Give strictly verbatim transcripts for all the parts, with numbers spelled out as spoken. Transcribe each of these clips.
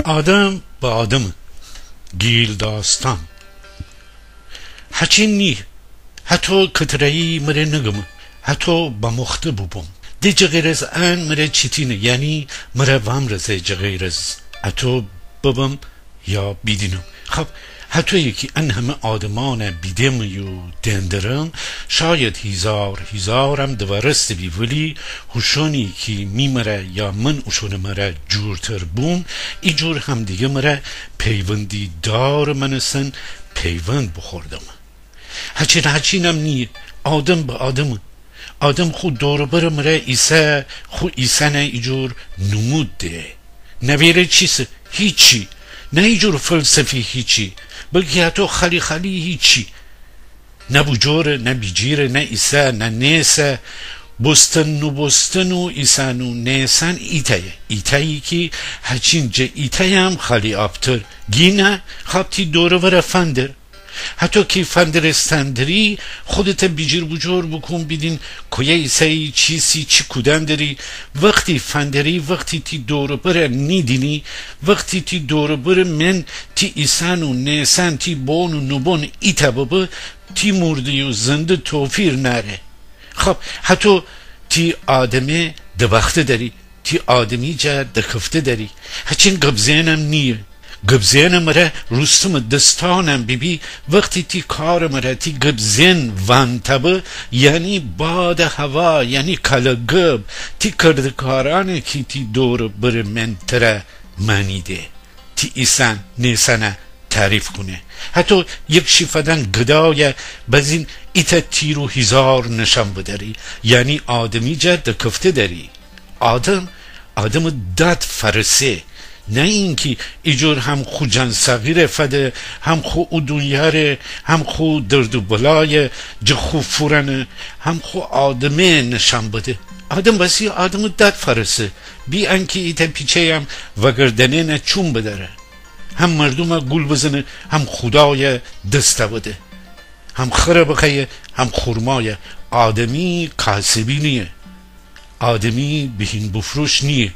آدم به آدمه. گیل داستان. هچین نیه. هتو کتره‌یی مره نگمه. هتو بموخته بوبوم. ده جه غیر از ان مره چیتینه، یعنی مره وامرزه جه غیر از اتو ببم یا بیدینم. خب، هتویی کی ان همه آدمانه بیدم یو دئندرم، شاید هیزار هیزارم دوارسته بی، ولی هوشونی کی می مره یا من اوشونٚ مره جورتر بوم، ایجور همدیگه مره پیوندی دار مانستن پیوند بوخوردم. هچین هچینم نیه، آدم به آدمه. آدم خو دور و برٚ مره ایسه، خو ایسه‌نه ایجور نمود ده. نویره چیسه؟ هیچی. نه ایجور فلسفی هیچی، بلکی هتو خالی خالی هیچی. نه بوجوره، نه بیجیره، نه ایسه، نه نیسه. بوستن نوبوستن و ایسن و نیسن ایتایه. ایتایی کی هچین جه ایتایم خالی آبتر. گینه، خب تی دور و بره فندر. هتو کی فندرستن دری، خودته بیجیر بوجور بوکون بیدین کویه ایسه‌یی، چیسی، چی کودن دری. وختی فندری، وختی تی دور و بره نیدینی، وختی تی دور و برٚ من تی ایسن و نیسن، تی بون و نوبون ایتا ببه، تی مورده و زنده توفیر ناره. خب، هتو تی آدمه دبخته دری. تی آدمی جا دکفته دری. هچین گب‌زئنم نیه. گب‌زئنٚ مره روستمٚ دستانم بیبی، وختی تی کارٚ مره تی گب‌زئن وانتابه، یعنی بادٚ هوا، یعنی کالٚ گب، تی کردکارانه کی تی دورٚ برٚ من تره مانیده. تی ایسن نیسنه تعریف کونه. هتو یک شیفدن گدایه، بزین ایتا تیر و هیزار نشان بدری، یعنی آدمی جا دکفته دری. آدم، آدمٚ داد فرسه. نه اینکی ایجور هم خو جان صغیره فده، هم خو او دونیاره، هم خو درد و بلایه جه خو فورانه، هم خو آدمه نشان بده. آدم وسی آدمٚ داد فرسه، بی انکی ایتا پیچه‌یم وگردنه‌نه چوم بدره. هم مردومه گول بزنه، هم خودایه دست بده. هم خره بخویه، هم خورمایه. آدمی کاسبی نیه. آدمی بهین بفروش نیه.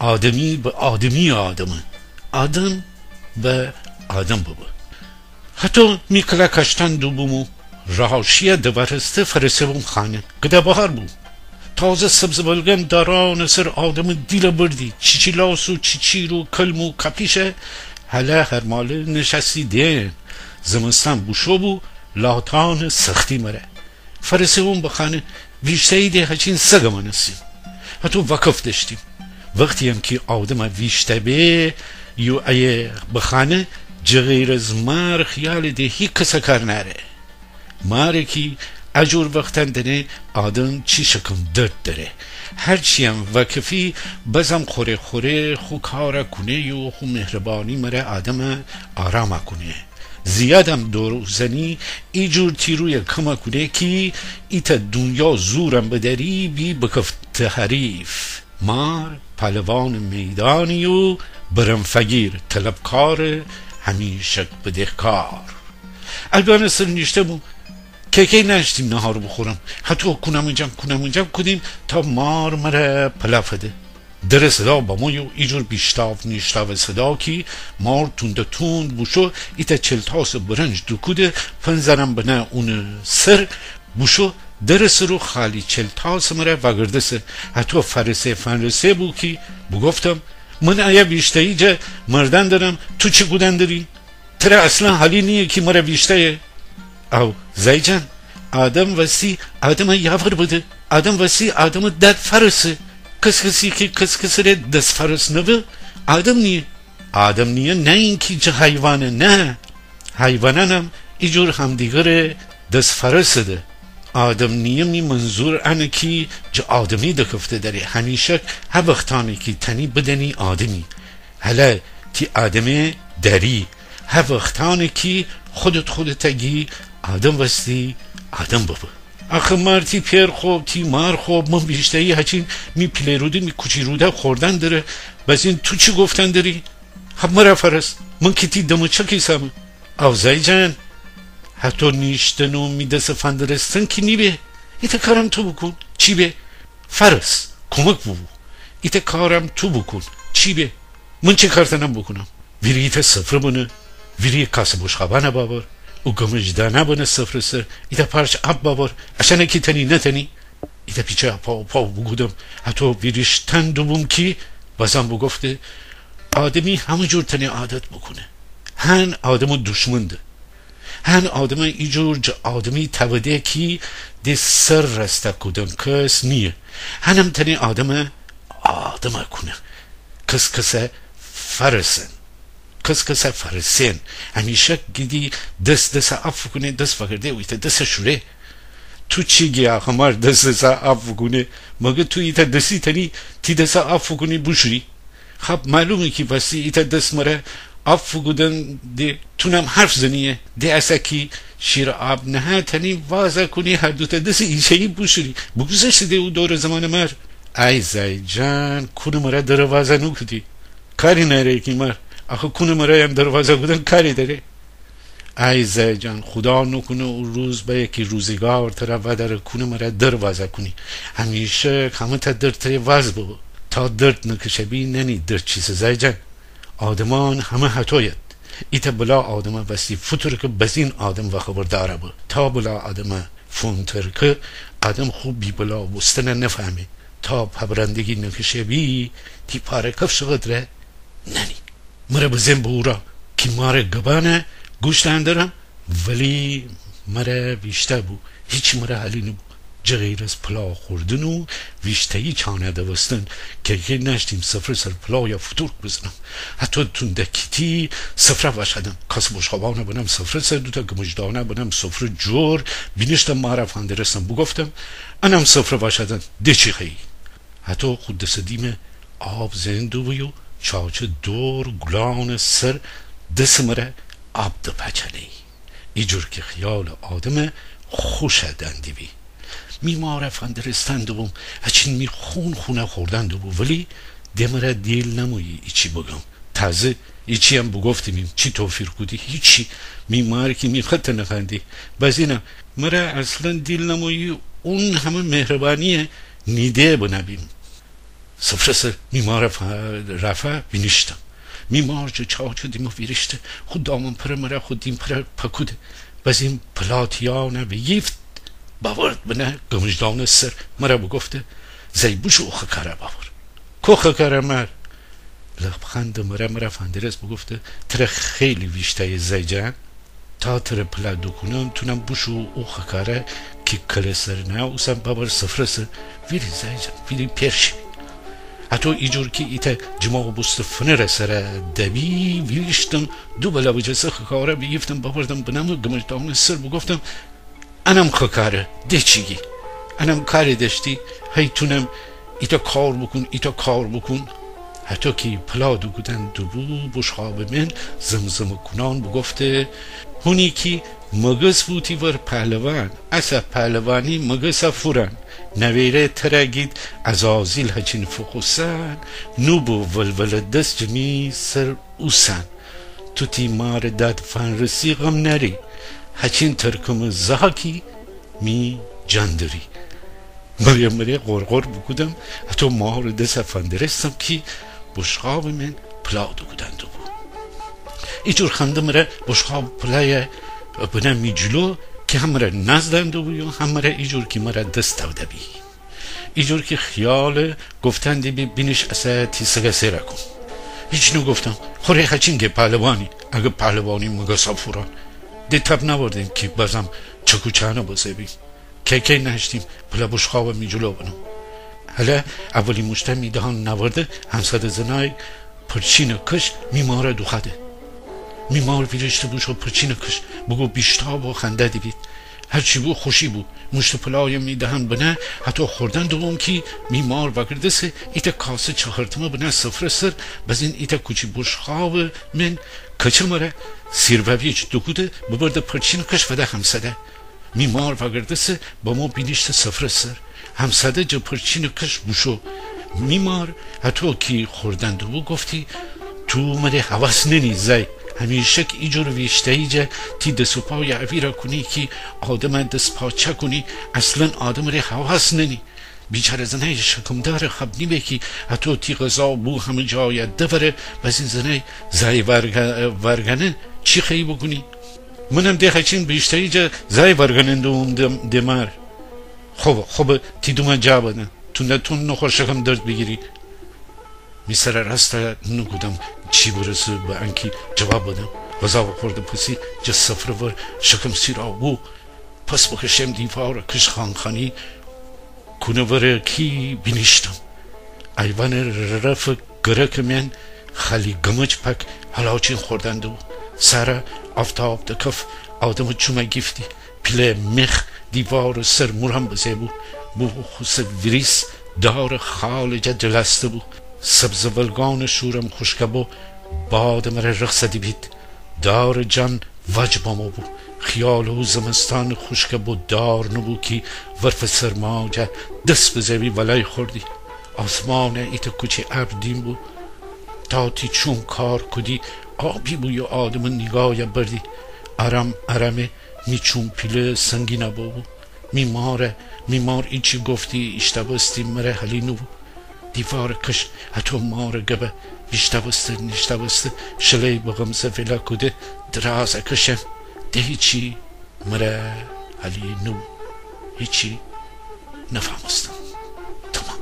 آدمی به آدمی آدمه. آدم به آدم ببه. هتو می کله کاشتان دوبوم و راه‌آشیه دوارسته فرسه بوم خانه. گدا بهار بو. تازه سبزٚ بلگن دارانٚ سر آدمٚ دیل بردی. چیچیلاس و چیچیر و کلم و کپیشه هله هرماله نشستی دئن. زمستان بوشو بو لاتانٚ سختی مره. فرسه بوم بخانه. ویشتایی ده هچین سگه مانستیم. هتو وکف دشتیم. وختی‌یم کی آدمه ویشته به یو ایه بخانه، جه غیر از مار خیالٚ ده هیکسه کار ناره. ماره کی اجور وختان دنه آدم چی شکم درد دره. هرچی‌یم وکفی بزم خوره خوره خو کاره کونه یو خو مهربانی مره آدمه آرامه کونه. زیادم دور اوزنی ایجور تی رویه کمه کونه کی ایتا دونیا زورم بدری بی بکفته حریف. مار پهلوانٚ میدانی و برم فگیر طلبکارٚ همیشک بدهکار. البانٚ سر نیشته بوم. کی‌کی نأشتیم نهار بوخورم. هتو کونم‌جم کونم‌جم کودیم تا مار مره پلا فده. درٚ صدا بمو یو ایجور بیشتاو نیشتاوٚ صدا کی مار توندٚ توند بوشو ایتا چلتاسٚ برنج دوکوده پنزرم بنه اونٚ سر بوشو درٚ سر و خالی چلتاسٚ مره وگردسه. هتو فرسه فنرسه بو کی بوگفتم من ایه ویشتایی جه مردن درم، تو چی کودن دری؟ تره اصلا حالی نییه کی مره ویشتایه. او زای جان، آدم وسی آدمه یاور بده. آدم وسی آدمٚ داد فرسه. کس‌کسی کی کس‌کسٚ ره دس فرس نبه آدم نییه. آدم نییه نه اینکی جه حیوانه، نه. حیوانانم ایجور همدیگره دس فرسه ده. آدم نییه می منظور انه کی جه آدمی دکفته دری. همیشک هه وختانه کی تنی بدنی آدمی. هله تی آدمه دری، هه وختانه کی خودت خودته گی آدم وستی آدم ببه. آخه مار تی پئر خو، تی مار خو، من ویشتایی هچین می پیله روده، می کوچی روده خوردن دره. بزین تو چی گفتن دری؟ هب مره فرس، من کی تی دمٚ چک ایسم. او زای جان، هتو نیشتن و می دسٚ فندرستن کی نیبه. ایتأ کارم تو بوکون. چی به؟ فرس، کومک بوبو. ایتأ کارم تو بوکون. چی به؟ من چی کار تانم بوکونم؟ ویری ایتأ سفره بنه، ویری کاسه بشقابأنه بأور، او گمجدانه بنه سفره سر، ایتأ پارچ آب بأور، اشأنه کی تأنی نتأنی. ایتأ پیچه پا پا بوکودم، هتو ویریشتن دوبوم کی بازم بوگفته، آدمی همه جور تأنه عادت بوکونه. هن آدمٚ دوشمن ده. هن آدمه ایجور جٚه آدمی تأوده کی ده سر رأسته کودن کس نییه. هنم تأنه آدمه آدمه کونه. کس‌کسه فأرسن. کس‌کسه فأرسن. همیشک گیدی دس دسه آب فوکونه، دس وأگرده و ایتأ دسه شوره. تو چی گی آخه مار دس دسه آب فوکونه؟ مگه تو ایتأ دسی تأنی تی دسه آب فوکونی بوشوری؟ خب معلومه کی وستی ایتأ دس مره آب فوکودن ده تونم حرف زنیه، ده اسه کی شیر آب نهه تأنی وازه کونی هر دوتأ دس ایشه‌یی بوشوری. بوگوذشته ده او دورٚ زمانٚ مار. ای زای جان، کونٚ مره در وازه نوکودی. کاری نأره کی مار. آخه کونٚ مره یم در وازه کودن کاری دأره؟ ای زای جان، خودا نوکونه او روز بأیه کی روزگار تره وأدأره کونٚ مره در وازه کونی. همیشک همه‌تأ درد تره واز ببه. تا درد نکشه بی نأنی درد چیسه زای جان. آدمأن همه هتویت. ایتأ بلا آدمه وستی فوتورکه بزین آدم وأخبردأر به. تا بلا آدمه فونترکه آدم خو بی‌بلا بوستنه نفهمه. تا پبرندگی نکشه بی تی پاره کفش قدره نأنی. مره بزین بوبو کی مارٚ گبأنه گوش دأندرم، ولی مره ویشتأ بو، هیچی مره حالی نوبو. جٚه غیر از پلا خوردن و ویشته‌یی چانه دوستن، کیکی نأشتیم سفره سر پلایا فوتورک بزنم. هتو تونده کی تی سفره وأشأدم. کاسٚ بشقابأنه بنم سفره سر، دوتأ گمجدانه بنم سفره جور، بینیشتم ماره فندرستم. بوگفتم، انم سفره وأشأدم، ده چی خوأیی؟ هتو خو دسٚ دیمه آب زئن دوبو و چاچه دور گولانٚ سر دسٚ مره آب دپچنه‌یی. ایجور کی خیالٚ آدمه خوشه دندی بی. می ماره فندرستن دوبوم، هچین می خون خونه خوردن دوبو، ولی ده مره دیل نمویی ایچی بگم. تازه ایچی هم بوگفتیمیم، چی توفیر کودی؟ هیچی. می مار کی می خطه نخوأندی. بزینم مره اصلا دیل نمویی اون همه مهربانیه نیده بنبیم. سفره سر می ماره رفه بینیشتم. می مار جٚه چاچه دیمه ویریشته، خو دامن پره مره خو دیم پره پکوده. بزین پلا تیانه بیگیفت بأورد بنه گمجدانٚ سر. مره بوگفته، زأی بوشو او خکاره بأور. کو خکاره مار؟ لبخندٚ مره مره فندرست بوگفته، تره خیلی ویشتأیه زأی جان. تا تره پلا دوکونم تونم بوشو او خکاره کی کله سر نه اوسم بأور سفره سر. ویری زأی جان، ویری پئر شیمی. هتو ایجور کی ایتأ جماع بوسته فنره سره دبی ویریشتم، دو بلا بجسه خکاره بیگیفتم بأوردم بنم گمجدانٚ سر. بوگفتم، انم خکاره، ده چی گی؟ انم کاری دأشتی، هی تونم ایتأ کار بوکون، ایتأ کار بوکون. هتو کی پلا دوکودن دوبو، بشقابٚ من زمزمه کونان بوگفته، هونی کی مگس بو تی ور پهلوان، اسه پهلوانی مگسه فوران. نویره تره گید عزازیل هچین فوکوسان، نوبو ولوله دس جٚه می سر اوسان. تو تی مارٚ داد فنرسی غم نأری، هچین ترکمٚ زاکی می جان دری. مره مره غرغر بوکودم، هتو مارٚ دسه فندرستم کی بشقابٚ من پلا دوکودن دوبو. ایجور خنده مره بشقابٚ پلایه بنه می جلو کی هم مره ناز دأن دوبو و هم مره ایجور کی مره دس تأوده بی. ایجور کی خیال گفتن دیبی بینیش اسه تی سگه سئر کون. هیچ نوگفتم. خوره هچین گه پهلوانی، اگه پهلوانی مگسه فوران. ده تب نأوردیم کی بازم چکوچانه بزه بیم. کیکی نأشتیم پلا بشقابه می جلو بنم. هله اولی موشته می دهان نأورده، همساده زنای پرچینٚ کش می ماره دوخوأده. می مار ویریشته بوشو پرچینٚ کش، بوگو بیشتاب و خنده دیبید. هرچی بو خوشی بو. موشته پلایه می دهان بنه، هتو خوردن دوبوم کی می مار وأگردسه ایتأ کاسه چهارتمه بنه سفره سر، بزین ایتأ کوچی بشقابه من کچه مره سیروویج دوکوده ببرده پرچینٚ کش فده همساده. می مار وأگردسه بمو بینیشته سفره سر. همساده جٚه پرچینٚ کش بوشو. می مار هتو کی خوردن دوبو گفتی، تو مره هواس نأنی زأی. همیشک ایجور ویشته‌یی جٚه تی دس و پایه اویرا کونی کی آدمه دس پا چأکونی، اصلا آدمٚ ره هواس نأنی. بیچاره زنأی شکم‌دارٚ خب نیبه کی هتو تی غذا بو همه جایه دوره، بزین زنأی زأی ورگ-، ورگنه چی خوأیی بوکونی؟ منم ده هچین بیشتری جا زأی ورگنن دوم دم-، دمار. خوبه، خوبه، تی دومأ جا بدن. تونده تون نوخور شکم درد بیگیری. می سرأ راسته نوکودم چی بورسه به انکی جواب بدم. غذا بوخورده پسی جه سفره ور شکم سیرا بو. پس بکشم دیوارٚ کش خانخانی کونه وره کی بینیشتم. ایوانٚ رفٚ گرکٚ مئن خالی گمج پاک هلاچین خوردن دوبو. سارا آفتاب دکف آدمٚ چومأ گیفتی. پیله میخ دیوارٚ سر مورم بزه بو. بو خوسه ویریس دارٚ خالٚ جا جلسته بو. سبزٚ ولگانٚ شورم خوشکه بو. بادٚ مره رخص دیبید. دارٚ جان وج بامو بو. خیالٚ او زمستانٚ خوشکه بو دار نوبو کی ورفٚ سرما جا دس بزوی ولأی خوردی. آسمانٚ ایتأ کوچی ابر دیم بو. تا تی چوم کار کودی آبی بو یو آدمٚ نیگاهٚ بردی. آرام آرامه می چوم پیله سنگینأ بو بو. می ماره، می مار ایچی گفتی ایشتاوستی مره حالی نوبو. دیوارٚ کش هتو مارٚ گبه ویشتاوسته نیشتاوسته شله‌ی بغمزه ویلا کوده درازأ کشم. ده هیچی مره حالی نوبو. هیچی نفهمستم. تمام.